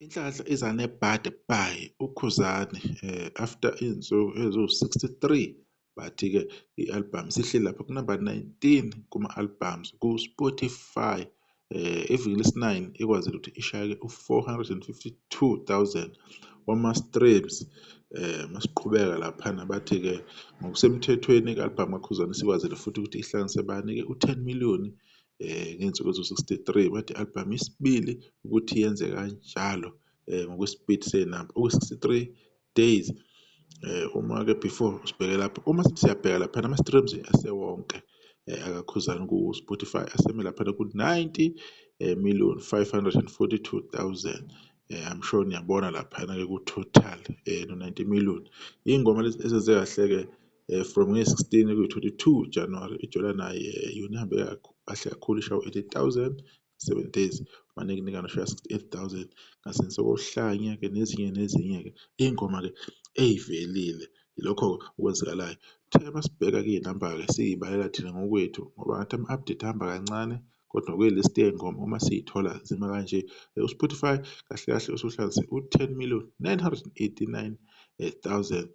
Inhlanhla iza nebhadi by uKhuzani after iy'nsuku eziwu-63, but-ke i-album isihleli lapha kunumber 19 kuma-albums ku-Spotify. Iviki lesi-9 ikwazile ukuthi ishayeke u-452,000 wama-streams. Masiqhubeka laphana, bathi-ke ngokusemthethweni i-album kaKhuzani isikwazile futhi ukuthi ihlanganise bani-ke u-10 million ngey'nsuku eziwu-63. Bathi i-album isibili ukuthi yenze kanjalo ngokwesipidi sey'namba okwi-63 days. Uma-ke before sibheke lapha, uma sithi siyabheka laphana ama-streams asewonke akaKhuzani ku-Spotify aseme laphana ku-90 million 542,000. I'm sure niyabona laphana-ke ku-total no-90 million. Iy'ngoma lezi ezenze kahle-ke from nge-16 kuyi-22 January, ijola naye yona ihambe kahle kakhulu, ishawa 80,000 7 days, Manikinikana shaya 68,000, ngasense kohlanya-ke nezinye nezinye-ke iy'ngoma-ke ey'velile. Ilokho okwenzakalayo. Thina masibheka-ke iy'namba-ke siy'balela thina ngokwethu, ngoba ngathi ama-update ahamba kancane, kodwa kwi-list yey'ngoma uma siy'thola zima kanje. U-Spotify kahle kahle usuhlanganise u-10,989,000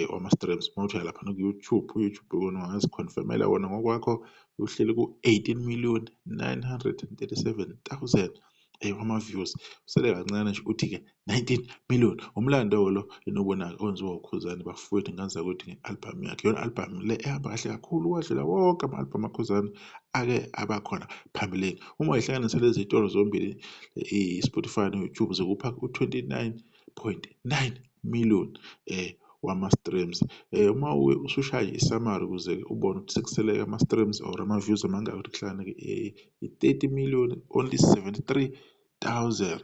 wama-streams. Uma uthi uya laphana ku-YouTube, u-YouTube wona ungazi-confirm-ela wona ngokwakho, uhleli ku-18,937,000 wama-views, usele kancane nje uthi-ke 19 million. Umlando-ke lo eniwubonayo owenziwa uKhuzani, bafowethu, ngenza ukuthi nge-album yakhe, iyona album le ehamba kahle kakhulu ukwedlula wonke ama-album aKhuzani ake abakhona phambilini. Uma uyihlanganisa lezi zitolo zombili, i-Spotify no-YouTube, zikupha u-29.9 million wama-streams. Uma usushaya i-summary ukuze ubone ukuthi sekusele ama-streams or ama-views amangaki ukuthi kuhlangane-ke, i-30 million only 73,000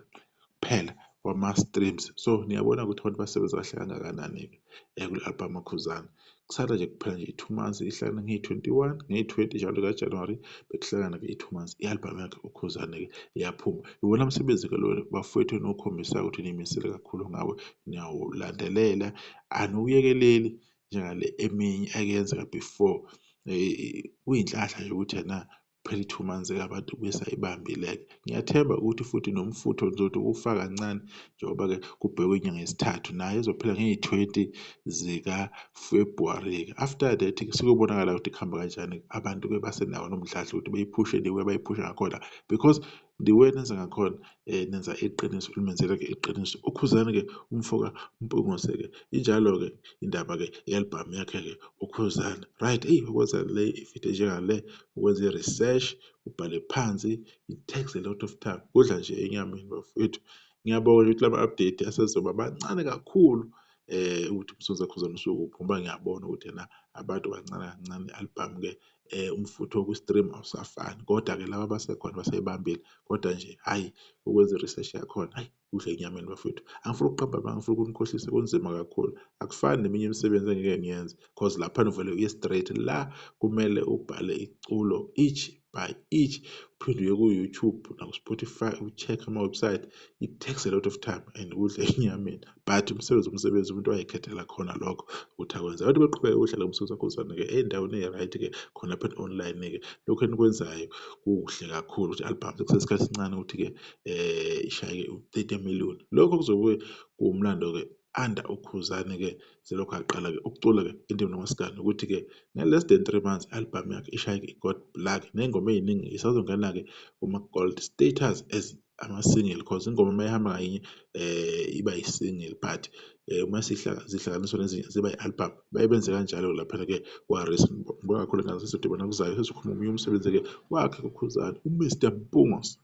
kuphela wama-streams. So niyabona ukuthi abantu basebenza kahle kangakanani-ke kule album kaKhuzani. Kusala nje kuphela nje i-2 months, ihlangana ngeyi-21, ngeyi-20 njalo kaJanuwari bekuhlangana-ke i-2 months, i-album yakhe uKhuzani-ke iyaphuma. Iwona msebenzi-ke lo, bafowethu, eniwukhombisayo ukuthi niyimisele kakhulu ngawe, niyawulandelela, aniwuyekeleli njengale eminye eke yenzeka before. Kuyinhlanhla nje ukuthi ena kuphela i-2 months-ke abantu besayibambile-ke. Ngiyathemba ukuthi futhi nomfutho nizothi ukufa kancane njengoba-ke kubhekwe inyanga yesithathu, nayo izophela ngeyi-20 zika-February-ke. After that-ke sekuyobonakala ukuthi kuhamba kanjani, abantu-ke basenawo nomdlandla ukuthi beyiphushe the way abayiphusha ngakhona, because the way nenza ngakhona, nenza iqiniso, limenzela-ke iqiniso uKhuzani-ke umfoka Mpungose-ke. Injalo-ke indaba-ke i-album yakhe-ke uKhuzani, right? Eyi, ukwenza le ividiyo enjengale, ukwenza i-research, ubhale phansi, it takes a lot of time, kudla nje enyameni, bafowethu. Ngiyabonga nje ukuthi lama-update asezoba mancane kakhulu ukuthi umsebenzi kaKhuzani usukuphi, ngoba ngiyabona ukuthi ena abantu kancane kancane i-album-ke umfutho woku-stream awusafani, kodwa-ke laba abasekhona basayibambile. Kodwa nje hhayi, ukwenza i-research yakhona, hhayi, kudla enyameni, bafowethu. Angifuni ukuqamba amanga, angifuni ukunikhohlisa, kunzima kakhulu, akufani neminye imisebenzi engike ngiyenze, 'cause laphana uvele uye straight la, kumele ubhale iculo each by each, uphinde uye ku-YouTube naku-Spotify, u-check ama-website. It takes a lot of time and kudla enyameni, but umsebenzi umsebenzi, umuntu wayikhethela khona lokho ukuthi akwenze. Abantu beqhubeke udlale umsebenzi waKhuzani-ke ey'ndaweni ey'right-ke khona lapha online-ke. Lokhu enikwenzayo kuhle kakhulu, ukuthi i-album sekusesikhathi esincane ukuthi-ke ishayeke u-30 million. Lokho kuzobe kuwumlando-ke under uKhuzani-ke selokhu aqala-ke ukucula-ke indima nomaskandi, ukuthi-ke nge-less than 3 months i-album yakhe ishayeke i-gold plaque, ney'ngoma ey'ningi isazongena-ke kuma-gold status as ama-single, 'cause ingoma uma ihamba ngayinye iba yi-single, but uma zihlanganiswa nezinye ziba i-album. Baye benze kanjalo laphana-ke kwa-Arisa. Ngibonga kakhulu, ngathi sizodibana kuzayo, sezokhuluma omunye umsebenzi-ke wakhe uKhuzani, uMr Mpungose.